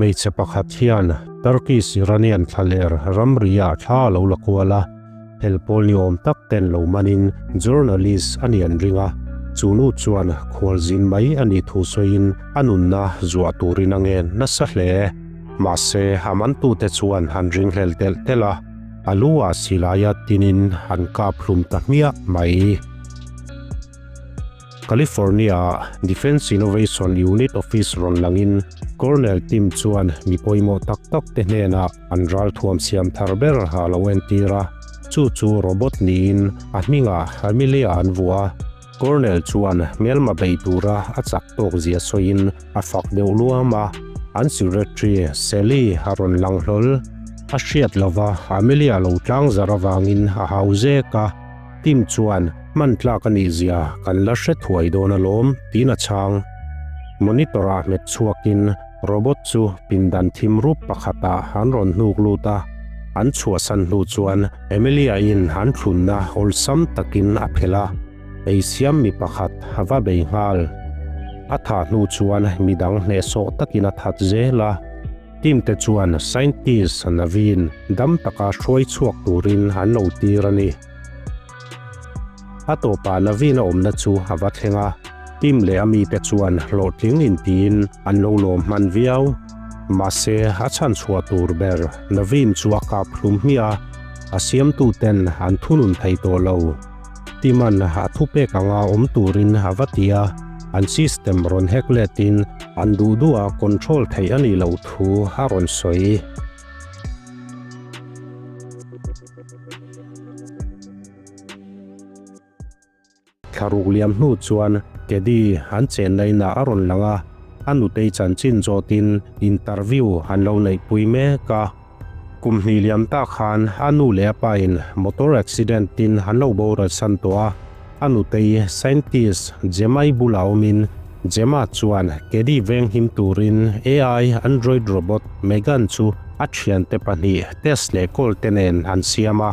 Hmeichhe pakhat hian Turkish-Iranian thlaler ramri-ah thla a lo la kual a, hel pawl ni awm tak ten lo manin journalist a nih an ring a, chu nu chuan khualzin mai a nih thu sawiin a nunna zuah turin a ngen nasa hle. Mahse, a mantute chuan an ringhlel telh telh a, a lu ah silaia tinin an kap hlum ta hmiah mai. California-a Defense Innovation Unit Office rawn langin Colonel Tim chuan mi pawimawh tak tak te hnenah an ralthuam siam thar ber a lo entir a, chu chu robot niin a hmingah Amelia an vuah a. Colonel chuan hmelma bei tura a chak tawk zia sawiin a fak deuh luam a, an secretary Sally a rawn lang hlawl. A hriat lova Amelia lo tlang zar avangin a hau zek a. Tim chuan, Hman tlak a nih zia kan la hre thuai dawn alawm, tiin a chhang. Monitor-ah hmet chhuakin robot chu pindan thim rup pakhatah an rawn hnuk lut a. An chhuahsan hnu chuan Amelia-in an thlunna awlsam takin a phelh a, eisiam mi pakhat a va bei nghal. A thah hnu chuan midang hnehsawh takin a that zel a. Team te chuan scientist Naveen dam taka hruai chhuak turin an lo tir a ni. A tawpah Naveen a awmna chu a va thleng a, team leh a mite chuan hlawhtling intiin an lo lawm hman viau. Mahse, a chhan chhuah tur ber Naveen chu a kap hlum hmiah a, a siamtuten an thunun thei tawh lo. Timan a thupek anga awm turin a va ti a, an system rawn hack letin an duh duha control theih a nih loh thu a rawn sawi. Thlaruk liam hnu chuan Teddy an chenna inah a rawn lang a, a nutei chanchin zawtin interview an lo neihpui mek a. Kum hnih liam tak khan a nu leh a pain motor accident tin an lo boral san tawh a, a nutei scientist Gemma-i bulah awmin Gemma chuan Kedi venghim turin AI android robot Megan chu a thiante pahnih test leh call te nen an siam a,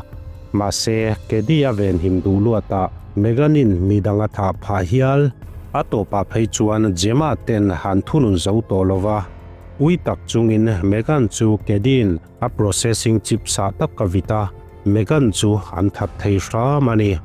mahse Kedi a venhim duh luatah Megan-in midang a thah phah hial. A tawpah phei chuan Gemma ten an thunun zo tawh lova. Ui tak chungin Megan chu Kedin a processing chip sah tak ka vit a, Megan chu an that thei hram a ni.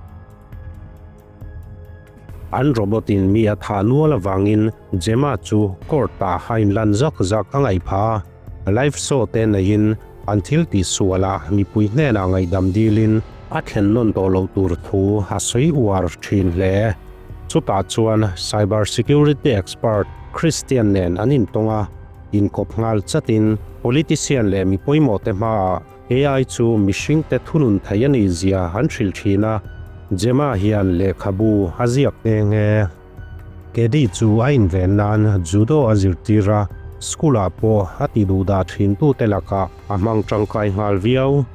An robot in mi a thah nual avangin Gemma chu court ah a inlan zak zak a ngaih phah a, live show te neiin an thil tih sualah mipui hnenah ngaihdam dilin a thlen nawn tawh loh tur thu a sawi uar thin hle. Chutah chuan cyber security expert Christian nen an intawng a, inkawp nghal chatin politician leh mi pawimawhte hmaah AI chu mihringte thunun thei a nih zia an hrilh thin a, Gemma hian lehkhabu a ziak nghe nghe. Kedi chu a inven nan judo a zirtir a, school-ah pawh a ti duhdah thintute lakah a hmang tangkai nghal viau.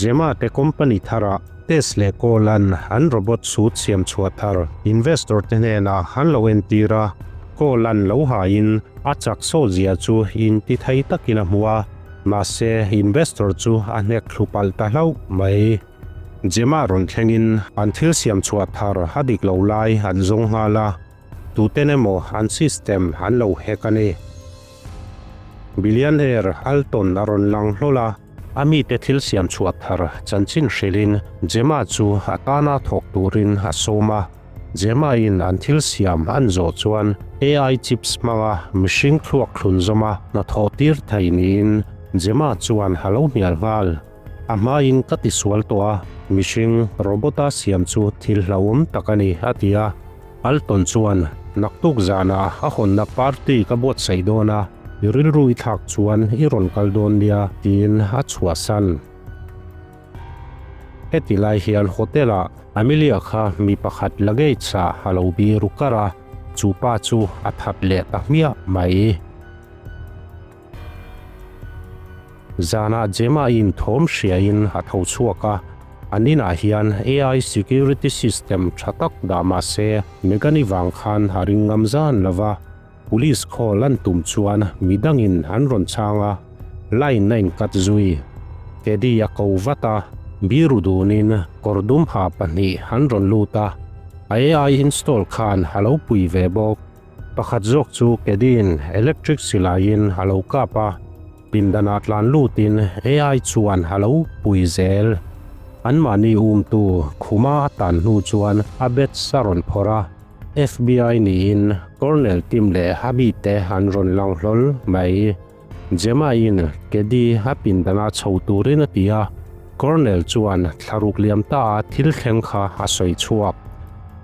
Gemma te company tharah test leh call-an an robot suit siam chhuah thar investor te hnenah an lo entir a, call-an lo hain a chak sawt zia chu inti thei takin a hmu a, mahse investor chu a hnek thlu palh ta hlauh mai. Gemma rawn thlengin an thil siam chhuah thar a dik lo lai an zawng nghal a, tuten emaw an system an lo hack a ni. Billionaire Alton a rawn lang hlawl a, a mite thil siam chhuah thar chanchin hrilhin Gemma chu a tana thawk turin a sawm a. Gemma-in an thil siam an zawh chuan AI chips hmanga mihring thluak thlun zawma hnathawh tir thei niin Gemma chuan a lo hnial nghal. A hmain ka tisual tawh a, mihring robot-a siam chu thil hlauhawm tak a ni, a ti a. Alton chuan, Naktuk zanah a hawnna party ka buatsaih dawn a, i rilru i thlak chuan i rawn kal dawn nia, tiin a chhuahsan. Heti lai hian hotel-ah Amelia kha mi pakhat luggage-ah a lo biru kar a, chu pa chu a that leh ta hmiah mai. Zanah Gemma-in thawm hriain a tho chhuak a, an inah hian AI security system tha tak dah mah se Megan-i vang khan a ring ngam zan lo va, police call an tum chuan midangin an rawn chhang a, line a incut zui. Teddy a ko vat a, biru dunin kawr dum ha pahnih an rawn lut a, a AI install khan a lo pui ve bawk. Pakhat zawk chu Kedi'n electric silaiin a lo kap a, pindanah tlan lutin AI chuan a lo pui zel. Anmahni umtu khuma a tan hnu chuan a bets a rawn phawrh a, FBI niin Colonel Tim leh a mite an rawn lang hlawl mai. Gemma-in Kedi a pindana chho turin a ti a, Colonel chuan thlaruk liam ta a thil thleng kha a sawi chhuak.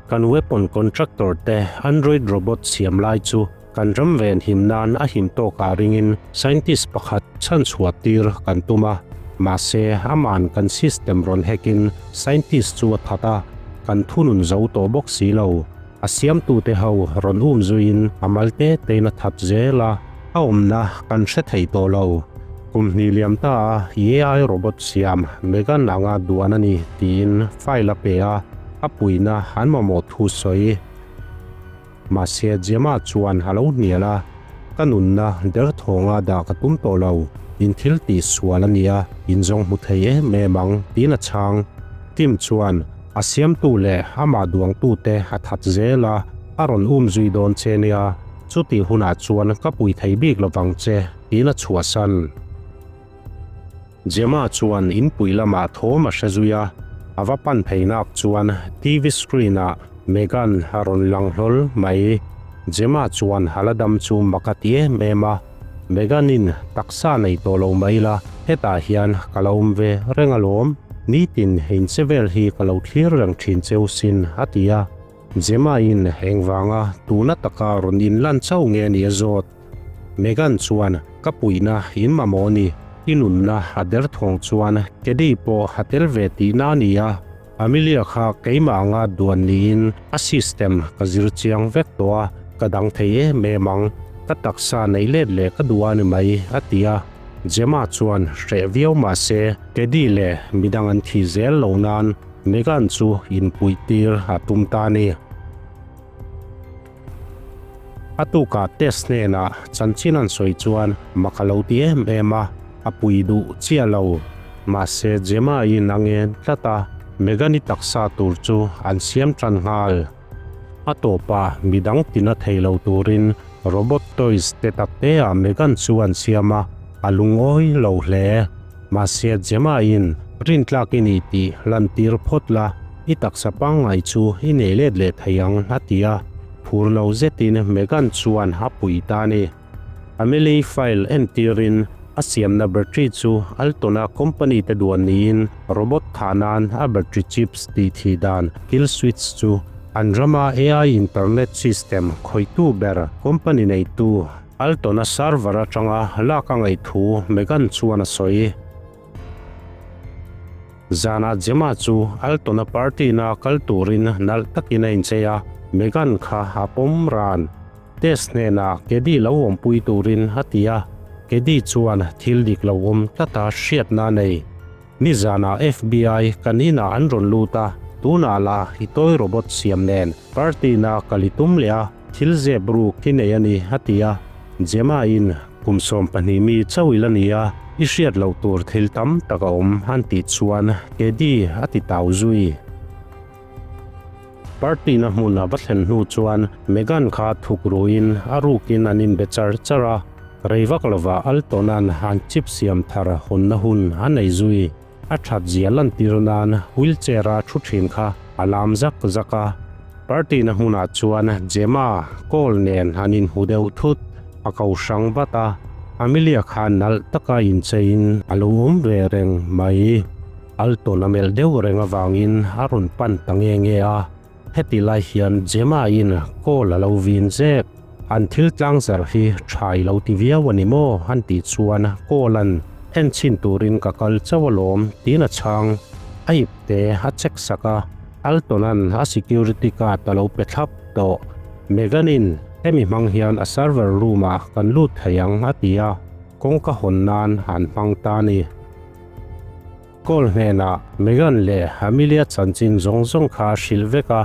Kan weapon contractor te Android robot siam lai chu kan ram ven him nan a him tawkah ringin scientist pakhat chhanchhuah tir kan tum a, mahse aman kan system rawn hacking scientist chu a that a, kan thunun zo tawh bawk si lo. A siamtute ho rawn um zuiin a mal te tein a that zel a, a awmna kan hre thei tawh lo. Kum hnih liam ta a AI robot siam Megan anga duan a ni tiin file a pe a, a puihna an mamawh thu sawi. Mahse Gemma chuan a lo hnial a, Ka nunna derthawnga dah ka tum tawh lo, in thil tih sual a nia, in zawng hmu thei em em ang tiin a chhang. Tim chuan A siamtu leh amah duangtute a that zel a, a rawn um zui dawn che nia, chutih hunah chuan ka pui thei bik lovang che, tiin a chhuahsan. Gemma chuan inpui lamah thawm a hre zui a, a va pan phei nak chuan TV screen-ah Megan a rawn lang hlawl mai. Gemma chuan a la dam chu mak a ti em em a, Megan-in taksa nei tawh lo mai la, hetah hian ka lo awm ve reng alawm, nitin inche vel hi ka lo thlir reng thin cheu sin, a ti a. Gemma-in engvanga tuna taka rawn inlan chauh nge ni a zawt. Megan chuan, Ka puihna in mamawh ni, i nunna a derthawng chuan Teddy pawh a tel ve tihna a ni a. Amelia kha keimah anga duan niin a system ka zir chiang vek tawh a, ka dang thei em em ang. Ka taksa neih let leh ka duh a ni mai, a ti a. Gemma chuan hreh viau mah se Teddy leh midang an thi zel lo nan Megan chu inpuih tir a tum ta a ni. A tukah test hnenah chanchin an sawi chuan mak a lo ti em em a, a pui duh chiah lo. Mahse Gemma-in a ngen tlat a, Megan-i taksa tur chu an siam tan nghal. A tawpah midang tina thei lo turin robot toys te tak teah Megan chu an siam a, a lungawi lo hle. Mahse Gemma-in rintlak i ni tih lantir phawt la, i taksa pangngai chu i nei let leh thei ang, a ti a. Phur lo zetin Megan chuan a pui ta a ni. Amelie file entirin a siamna battery chu Altona company te duan niin robot thah nan a battery chips tih thih dan kill switch chu an rama AI internet system khawihtu ber company neitu Altona server atanga lak a ngaih thu Megan chuan a sawi. Zanah Gemma chu Alton-a party-na kal turin nalh takin a inchei a, Megan kha a pawm ran. Tess hnenah Kedi lo awmpui turin a ti a, Kedi chuan thil dik lo awm tlata hriatna a nei. Nizanah FBI kan inah an rawn lut a, tunah lah i toy robot siam nen party-na kal i tum leh a, thil zep ruk i nei a ni, a ti a. Gemma-in Kum 12 mi chauh ila ni a, i hriat loh tur thil tam tak a awm an tih chuan Teddy a ti tau zui. Party na hmun a va thlen hnu chuan Megan kha thuk ruin a rukin an inbe char char a, rei vak lovah Alton-a'n an chip siam thar hawnna hun a nei zui. A that zia lantir nan wheelchair-a thu thin kha a lam zak zak a. Party na hmunah chuan Gemma call nen an inhmu deuh thut. A ko hrang vat a, Amelia kha nalh taka incheiin a lo awm ve reng mai. Alton a melh deuh reng avangin a rawn pan ta nge nge a. Heti lai hian Gemma-in call a lo vin zek. An thil tlangzar hi tha i lo ti viau a ni maw? an tih chuan call-a'n en chhin turin ka kal chauh alawm tiin a chhang. A ip te a check sak a, Alton-a'n a security card a lo pe thlap tawh. Megan-in hemi hmang hian a server room-ah kan lut thei ang a ti a, kawngka hawn nan an hmang ta a ni. Cole hnenah Megan leh Amelia chanchin zawng zawng kha a hrilh vek a,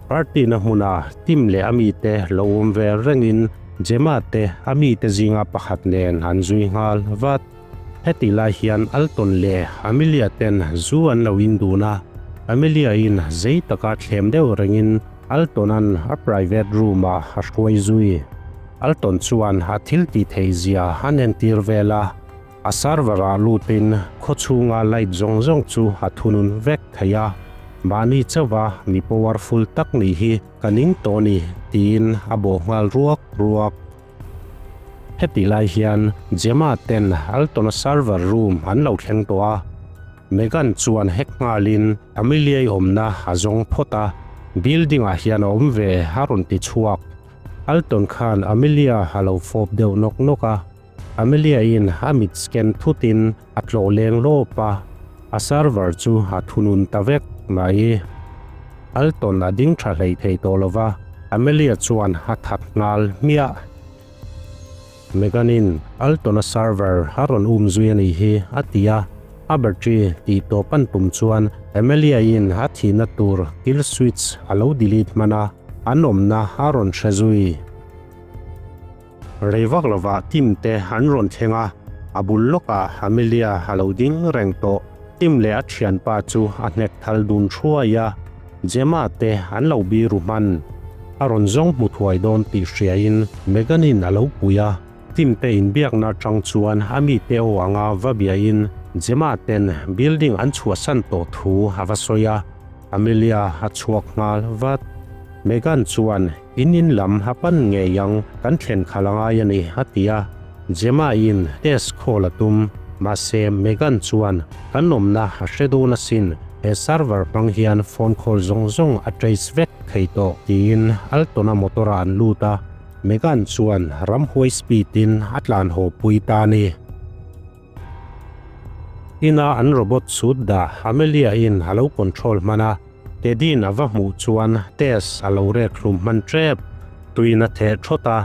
party na hmuna Tim leh a mite lo awm ve rengin Gemma te a mite zinga pakhat nen an zui nghal vat. Heti lai hian Alton leh Amelia ten zu an lo in dun a, Amelia in zei taka thlem deuh rengin. Alton-a'n a private room-ah a hruai zui. Alton chuan a thil tih theih zia an entir vel a, a server-ah lutin khaw chhunga light zawng zawng chu a thunun vek thei a, mahni chauha mi powerful tak nih hi ka ning tawh a ni tiin a bawh nghal ruak ruak. Hetih lai hian Gemma ten Alton-a server room an lo thleng tawh a. Megan chuan hack nghalin Amelia-i awmna a zawng phawt a, building ah hian a awm ve a rawn ti chhuak. Alton khan Amelia a lo fawp deuh nawk nawk a, Amelia-in a mit scan thutin a tlawh leng lawp a, a server chu a thunun ta vek mai. Alton a ding tha hlei thei tawh lova, Amelia chuan a that nghal hmiah. Megan-in Alton-a server a rawn um zui a nih hi, a ti a. A battery tih tawp an tum chuan Amelia-in a thihna tur kill switch a lo delete hman a, an awmna a rawn hre zui. Rei vak lovah Tim te an rawn thleng a, a bul lawkah Amelia a lo ding reng tawh. Tim leh a thianpa chu a hnek thal dun thuai a, Gemma te an lo biru hman. A rawn zawng hmu thuai dawn tih hriain Megan-in a lo pui a, Tim te inbiakna atang chuan a mite aw anga va biain Gemma ten building an chhuahsan tawh thu a va sawi a, Amelia a chhuak nghal vat. Megan chuan in in lam a pan ngei ang, kan thlen khalh a ngai a ni, a ti a. Gemma-in test call a tum, mahse Megan chuan kan awmna a hre dawn asin, he server hmang hian phone call zawng zawng a trace vek thei tawh, tiin Alton-a motor-ah an lut a, Megan chuan ramhuai speed-in a tlan haw pui ta a ni. Ina an robot suit dah Amelia-in a lo control hman a, Teddy-in a va hmuh chuan Tess a lo rek hlum hman tep. Tuin a theh thawt a,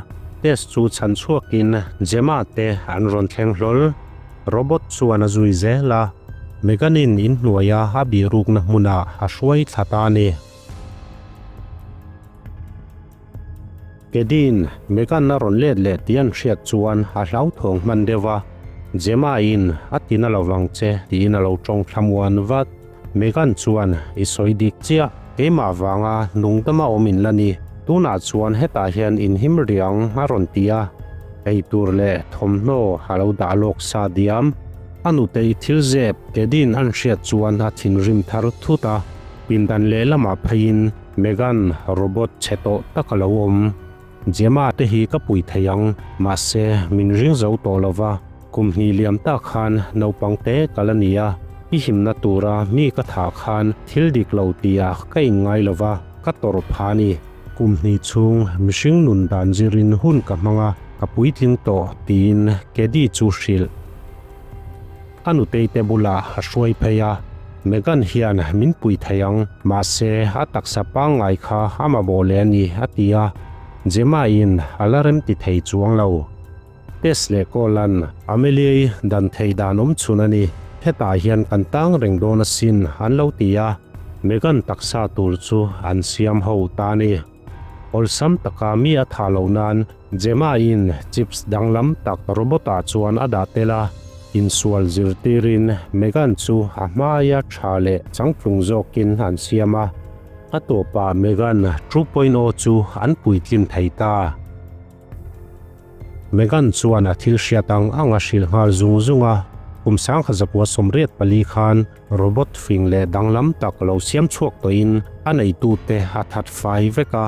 Tess chu chhan chhuakin Gemma te an rawn thleng hlawl. Robot chuan a zui zel a, Megan-in inhnuaia a bihrukna hmunah a hruai thla ta a ni. Teddy-in Megan a rawn let leh tih an hriat chuan a hlauthawng hman deuh a, Gemma-in a ti na lovang che tiin a lo tawng thlamuan vat. Megan chuan, I sawi dik chiah, keimah vanga nung dama awm in la ni, tunah chuan hetah hian in him riang a rawn ti a, ei tur leh thawmhnaw a lo dah lawk sa diam. A nutei thil zep Teddy-in an hriat chuan a thinrim thar thut a, pindan lehlamah pheiin Megan, robot chhe tawh tak a lo awm. Gemma te hi ka pui thei ang, mahse min ring zo tawh lo va, kum hnih liam tak khan naupang te ka la ni a, i himna tura mi ka thah khan thil dik lo tihah ka inngai lo va, ka tawrh pha a ni. Kum hnih chhung mihring nun dan zirin hun ka hmang a, ka puitling tawh tiin Kedi chu hrilh. A nutei te bulah a hruai phei a, Megan hian min pui thei ang, mahse a taksa pangngai kha a mamawh leh a ni, a ti a. Gemma-in a la remti thei chuang lo. Tess leh Cole-a'n Amelie-i dan thei dan awm chhun a ni, hetah hian kan tang reng dawn asin, an lo ti a. Megan taksa tur chu an siam ho ta a ni. Awlsam taka mi a thah loh nan Gemma-in chips danglam tak robot-ah chuan a dah tel a, insual zirtirin Megan chu a hmaia tha leh changtlung zawkin an siam a. A tawpah Megan 2.0 chu an puitlin thei ta. Megan chuan a thil hriat ang ang a hrilh nghal zung zung a, kum 1984 khan robot fing leh danglam tak lo siam chhuak tawhin a neitute a that fai vek a,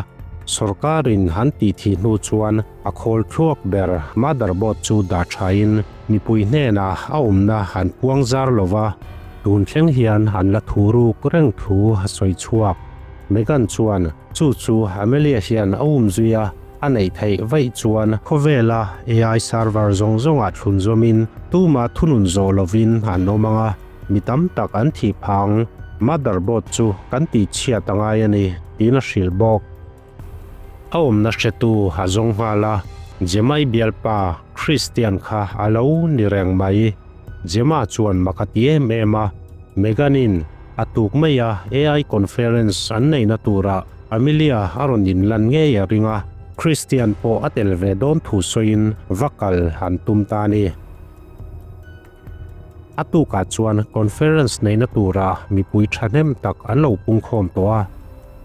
sawrkarin an tih thih hnu chuan a khawl thluak ber motherboard chu dah thain mipui hnenah a awmna an puang zar lo va, tun thleng hian an la thu ruk reng thu a sawi chhuak. Megan chuan chu chu Amelia hian a um zui a. A neih theih vaih chuan khawvela AI server zawng zawngah thlun zawmin tumah thunun zawh lovin an awm ang a, mi tam tak an thih phang. Motherboard chu kan tihchhiat a ngai a ni, tiin a hrilh bawk. A awmna hretu a zawng nghal a, Gemma-i bialpa Christian kha a lo ni reng mai. Gemma chuan mak a ti em em a, Megan-in a tuk mai a AI conference an neihna turah Amelia a rawn inlan ngei a ring a, Christian pawh a tel ve dawn thu sawiin va kal an tum ta a ni. A tukah chuan conference neihna turah mipui thahnem tak an lo pungkhawm tawh a.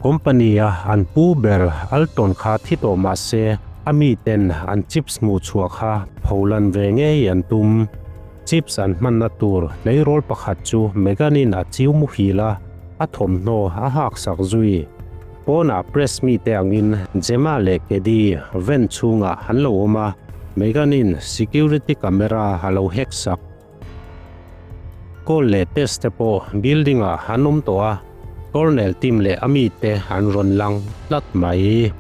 Company-a an pu ber Alton kha thi tawh mah se, a miten an chips hmuh chhuah kha pholan ve ngei an tum. Chips an hmanna tur tleirawl pakhat chu Megan-in a chiu muhil a, a thawmhnaw a hak sak zui. Pawnah press mite angin Gemma leh Cady van chhungah an lo awm a, Megan-in security camera a lo hack sak. Call leh test te pawh building ah an awm tawh a, Colonel team leh a mite an rawn lang tlat mai.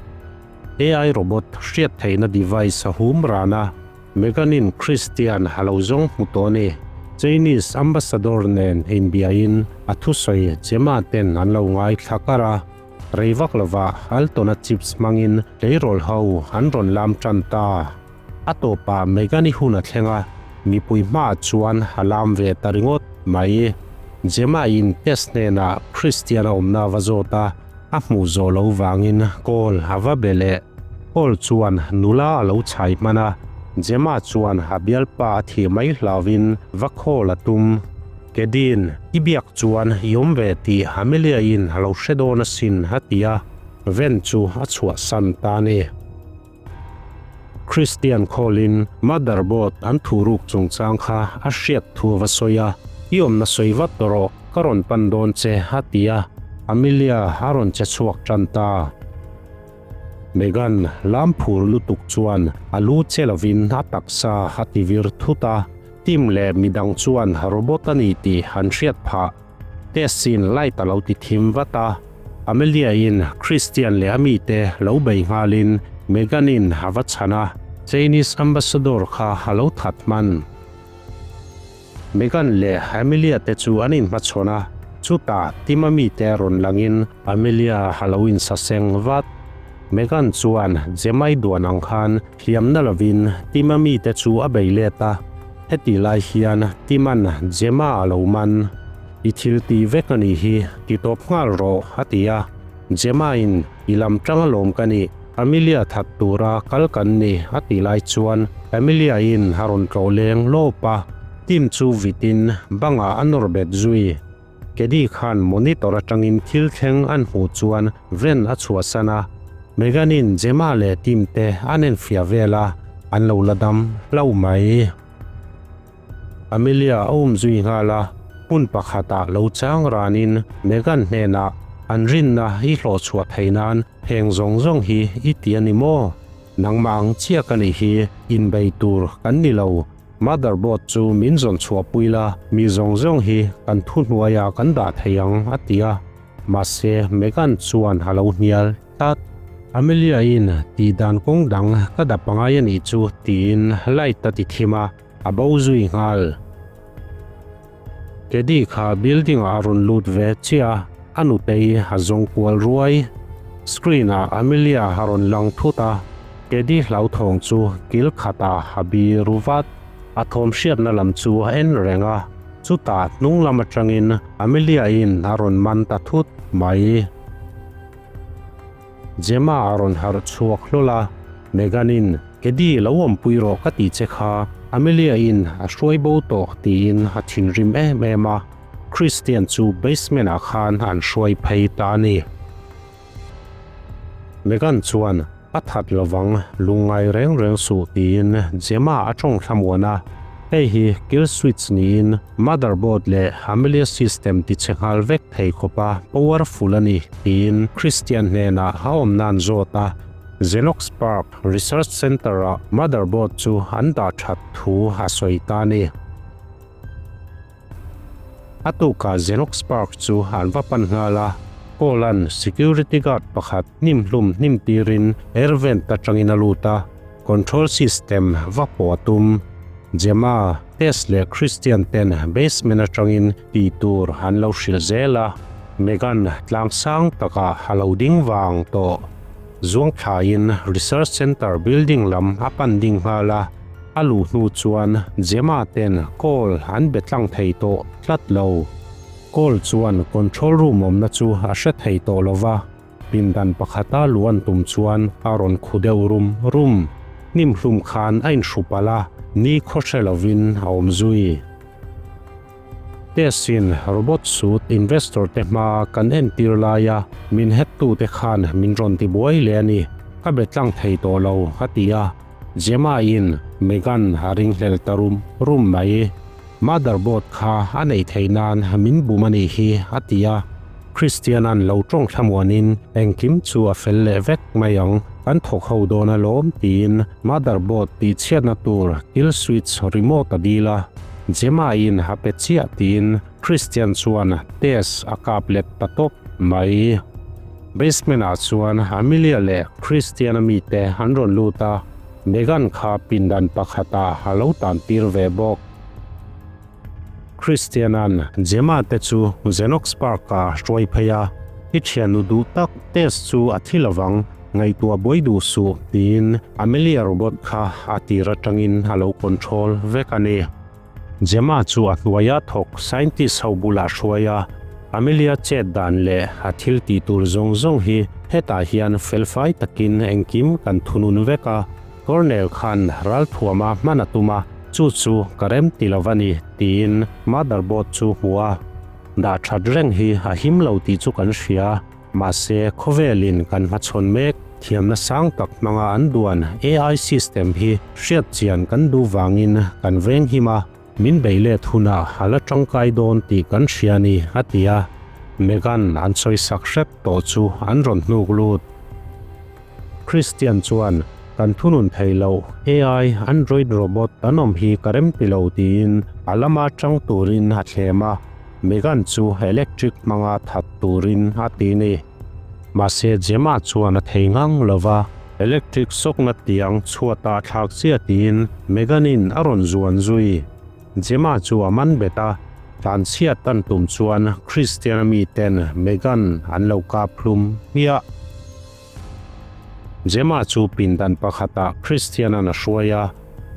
AI robot hriat theihna device a hum ran a, Megan-in Christian a lo zawng hmu tawh a ni. Chinese ambassador nen inbiain a thusawi Gemma ten an lo ngaithla kar a, rei vak lovah Alton-a chips hmangin tleirawl ho an rawn lam tan ta. A tawpah Megan-i hun a thleng a, mipui hmaah chuan a lam ve ta ringawt mai. Gemma-in test hnenah Christian a awmna a va zawt a, a hmuh zawh lo vangin call a va be leh. Call chuan nula a lo chhai hman a, Gemma chuan a bialpa a thih mai hlauvin va call a tum. Kedin, i biak chuan i awm ve tih Amelia-in a lo hre dawn asin a ti a, Ven chu a chhuahsan ta a ni. Christian Call-in motherboard an thuruk chungchang kha a hriat thu a va sawi a, I awmna sawi vat rawh, ka rawn pan dawn che, a ti a, Amelia a rawn che chhuak tan ta. Megan lam phur lutuk chuan a lu che lovin a taksa a ti vir thut a, Tim leh midang chuan robot a ni tih an hriat phah. Tess-in light a lo ti thim vat a, Amelia-in Christian leh a mite lo bei nghalin Megan-in a va chhan a, Chinese ambassador kha a lo that hman. Megan leh Amelia te chu an inhmachhawn a, chutah Tim-a mite rawn langin Amelia a lo insaseng vat. Megan chuan Jemai duan ang khan hliamna lovin Tim-a mite chu a bei let a, hetih lai hian Tim-a'n Gemma a lo man. I thil tih vek a nih hi, ti tawp nghal rawh, a ti a. Gemma-in, I lam tang alawm ka nih, Amelia that tura kal kan ni, a tih lai chuan Amelia-in a rawn tlawh leng lawp a, Tim chu vitin bangah a nawr bet zui. Kedi khan monitor atangin thil thleng an hmuh chuan ven a chhuahsan a, Megan-in Gemma leh Tim te an enfiah vel a, an lo la dam hlauh mai. Amelia a um zui nghal a, hmun pakhatah lo chang ranin Megan hnenah an rinna i hlawhchhuah theih nan heng zawng zawng hi i ti a ni maw? Nangmah ang chiah ka nih hi, inbei tur kan ni lo. Motherboard chu min zawn chhuah pui la, mi zawng zawng hi kan thuhnuaiah kan dah thei ang, a ti a. Mahse, Megan chuan a lo hnial tlat. Amelia-in tih dan kawng dang ka dap angai a nih chu tiin light a ti thim a, a bo zui nghal. Teddy kha building-ah a rawn lut ve chiah a, a nutei a zawng kual ruai. Screen-ah Amelia a rawn lang thut a, Teddy hlauthawng chu kil khatah a bi ru vat. A thawm hriatna lam chu a en reng a, chutah hnung lam atangin Amelia-in a rawn man ta thut mai. Gemma a rawn harh chhuak hlawl a, Megan-in, Kedi, lo awmpui rawh ka ti che kha, Amelia-in a hruai bo tawh tiin a thinrim em em a, Christian chu basement-ah khan an hruai phei ta a ni. Megan chuan, A that lovang, lungngai reng reng suh tiin Gemma a tawng thlamuan a, hei hi kill switch niin motherboard leh Amelia system ti chhe nghal vek thei khawpa powerful a ni tiin Christian hnenah a awm nan zawt a, Xenox Park Research Center-ah motherboard chu an dah that thu a sawi ta a ni. A tukah Xenox Park chu an va pan nghal a, Paul-a'n security guard pakhat hnim hlum hnim tirin air vent atangin a lut a, control system va pawh a tum. Gemma, Tess leh Christian ten basement atangin tih tur an lo hrilh zel a, Megan tlang sang takah a lo ding vang tawh. Zuangthlaiin Research Center building lam a pan ding nghal a. A luh hnu chuan Gemma ten call an be tlang thei tawh tlat lo. Call chuan control room awmna chu a hre thei tawh lo va, pindan pakhata luh an tum chuan a rawn khu deuh rum rum. Hnim hlum khan a inhru palh a, ni khaw hre lovin a awm zui. Test-in robot suit investor te hmaa kan entir laia min hack-tute khan min rawn ti buai leh a ni, ka be tlang thei tawh lo, a ti a. Gemma-in Megan a ringhlel ta rum rum mai. Motherboard kha a neih theih nan min bum a nih hi, a ti a. Christian-a'n lo tawng thlamuanin engkim chu a fel leh vek mai ang, kan thawk ho dawn alawm tiin motherboard tihchhiatna tur kill switch remote a dil a. Gemma-in a pe chiah tiin Christian chuan test a kap let ta tawp mai. Basement-ah chuan Amelia leh Christian-a mite an rawn lut a, Megan kha pindan pakhatah a lo tantir ve bawk. Christian-a'n Gemma te chu Xenox Park-ah a hruai phei a, I thiannu duh tak test chu a thi lovang, ngaihtuah buai duh suh, tiin Amelia robot kha a tir atangin a lo control vek a ni. Gemma chu a hnuaia thawk scientist ho bulah hruai a, Amelia chet dan leh a thil tih tur zawng zawng hi hetah hian felfai takin engkim kan thunun vek a, Colonel khan ralthuama hman a tum a, chu chu ka rem ti lo a ni, tiin motherboard chu hmu a. Dah that reng hi a him lo tih chu kan hria. Mahse, khawvelin kan hmachhawn mek thiamna sang tak hmanga an duan AI system hi hriat chian kan duh vangin kan veng him a, min bei let hunah a la tangkai dawn tih kan hria a ni, a ti a. Megan an sawisak hrep tawh chu an rawn hnuk lut. Christian chuan, Kan thunun thei loh, AI Android robot an awm hi ka rem ti lo tiin a lama tang turin a thlem a, Megan chu electric hmanga that turin a ti ni. Mahse Gemma chuan a thei ngang lo va, electric sawkna tiang chhuatah thlak chiah tiin Megan-in a rawn zuan zui. Gemma chu a man bet a, tlanchhiat tan tum chuan Christian-a miten Megan an lo kap hlum hmiah. Gemma chu pindan pakhatah Christian-a'n a hruai a,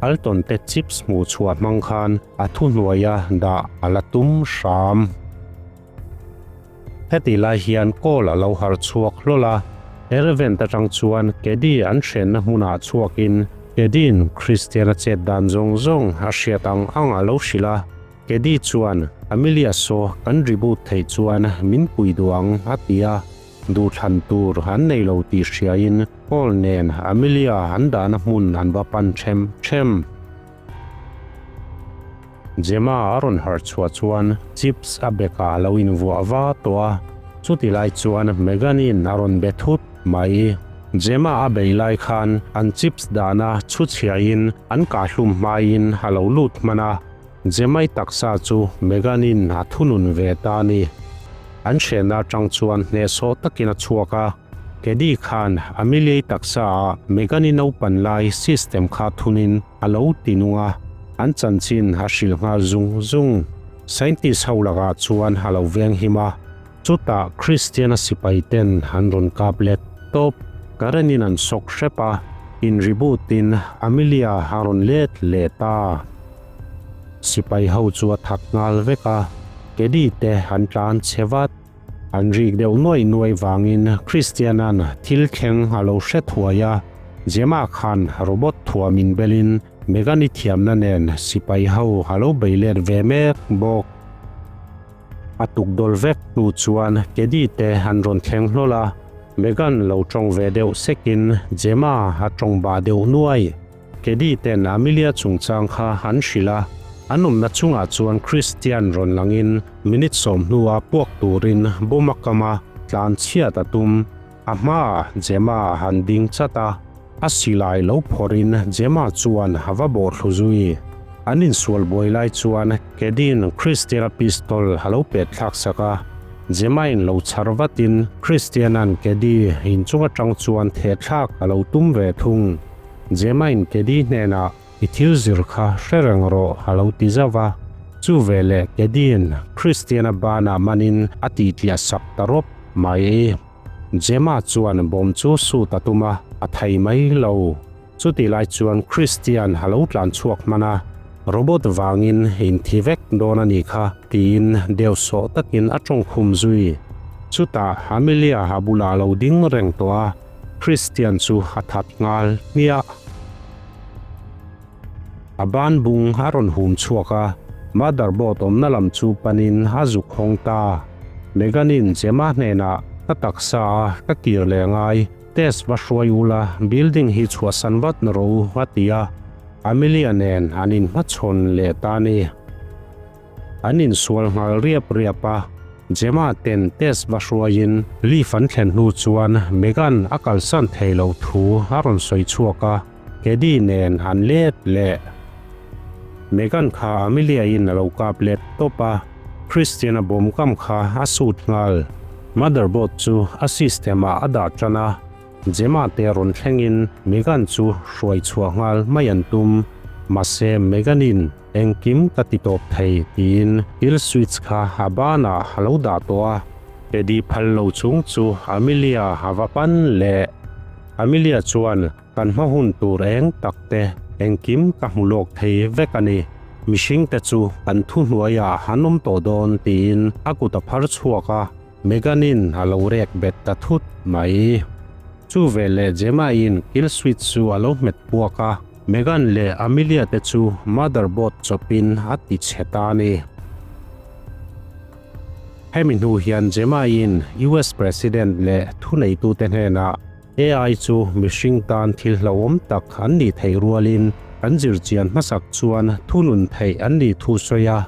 Alton te chips hmuh chhuah hmang khan a thuhnuaia dah a la tum hram. Heti lai hian call a lo har chhuak hlawl a, Erevent atang chuan Kedi an hrenna hmunah chhuakin Kedi'n Christian-a chet dan zawng zawng a hriat ang ang a lo hrilh a, Kedi chuan Amelia saw kan reboot theih chuan min pui duh ang a ti a. Duhthlan tur an nei lo tih hriain Paul nen Amelia an dahna hmun an va pan ṭhem ṭhem. Gemma a rawn harh chhuah chuan chips a bekah a lo invuah va tawh a, chuti lai chuan Megan-in a rawn be thut mai. Gemma a bei lai khan an chips dahna chhu chhiain an kahhlum hmain a lo lut hman a. Gemma-i taksa chu Megan-in a thunun ve ta a ni. An hrenna atang chuan hnehsawh takin a chhuak a, Kedi khan Amelia-i taksa ah Megan-i naupan lai system kha thunin a lo ti nung a, an chanchin a hrilh nghal zung zung. Scientist ho lakah chuan a lo veng him a, chutah Christian-a sipai ten an rawn kap let tawp. Karen-in an sawk hrep a, in reboot-in Amelia a rawn let leh ta. Sipai ho chu a thak nghal vek a, Kedi te an tlan chhe vat. An rik deuh nuai nuai vangin Christian-a'n thil thleng a lo hre thuai a, Gemma khan robot thuam inbelin Megan-i thiamna nen sipai ho a lo bei let ve mek bawk. A tuk dawl vek hnu chuan Kedi te an rawn thleng hlawl a, Megan lo tawng ve deuh sekin Gemma a tawng bah deuh nuai. Kedi ten Amelia chungchang kha an hrilh a, an awmna chungah chuan Christian rawn langin minute 10 hnua puak turin bomb a kam a, tlan chhiat a tum. A hmaah Gemma a han ding chat a, a silai lo phawrhin Gemma chuan a va bawhthlu zui. An insual buai lai chuan Kedi'n Christian-a pistol a lo pet thlak sak a, Gemma-in lo chhar vatin Christian-a'n Kedi inchung atang chuan theh thlak a lo tum ve thung. Gemma-in Kedi hnenah, I thil zir kha hre reng rawh a lo ti zauh a. Chu veleh Kedi'n Christian-a banah manin a titliah sak ta rawp mai. Gemma chuan bawm chu sut a tum a, a thei mai lo. Chutih lai chuan Christian a lo tlan chhuak hman a, Robot vangin inthi vek dawn a nih kha tiin deuhsawh takin a tawngkhum zui. Chutah Amelia a bulah a lo ding reng tawh a. Christian chu a that nghal hmiah. A ban bung a rawn hum chhuak a, Motherboard awmna lam chu panin a zuk hawng ta. Megan-in Gemma hnenah, Ka taksa a ka kir leh ngai, test va hruai ula, building hi chhuahsan vat na rawh u, a ti a. Amelia nen an inhmachhawn leh ta a ni. An insual nghal riap riap a, Gemma ten test va hruaiin lift an thlen hnu chuan Megan a kalsan thei loh thu a rawn sawi chhuak a, Teddy nen an let leh. Megan kha Amelia-in a lo kap let tawp a, Christian-a bawm kam kha a sut nghal. Motherboard chu a system-ah a dah tan a, Gemma te rawn thlengin Megan chu hruai chhuah nghal mai an tum. Mahse Megan-in engkim ka ti tawp thei tiin kill switch kha a banah a lo dah tawh a. Teddy phal lo chung chu Amelia a va pan leh. Amelia chuan Kan hma hun tur eng tak te engkim ka hmu lawk thei vek a ni. Mihring te chu kan thuhnuaiah an awm tawh dawn tiin a kut a phar chhuak a, Megan-in a lo rek bet ta thut mai. Chu veleh Gemma-in kill switch chu a lo hmet puak a, Megan leh Amelia te chu motherboard chawpin a ti chhe ta a ni. Hemi hnu hian Gemma-in US President leh thuneitute hnenah AI chu mihring tan thil hlauhawm tak an nih theih rualin kan zirchian hmasak chuan thunun theih an nih thu sawi a,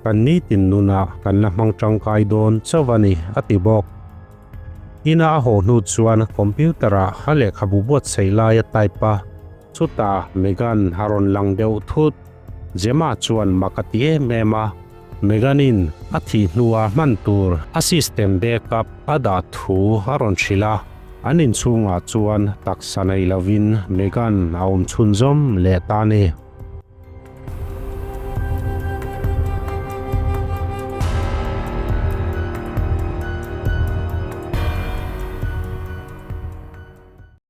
kan nitin nunah kan la hmang tangkai dawn chauh a ni, a ti bawk. Ina a haw hnu chuan computer-ah a lehkhabu buatsaih lai a type a, chutah Megan a rawn lang deuh thut. Gemma chuan mak a ti em em a, Megan-in a thih hnua hman tur a system backup a dah thu a rawn hrilh a, an inchhungah chuan taksa nei lovin Megan a awm chhunzawm leh ta a ni.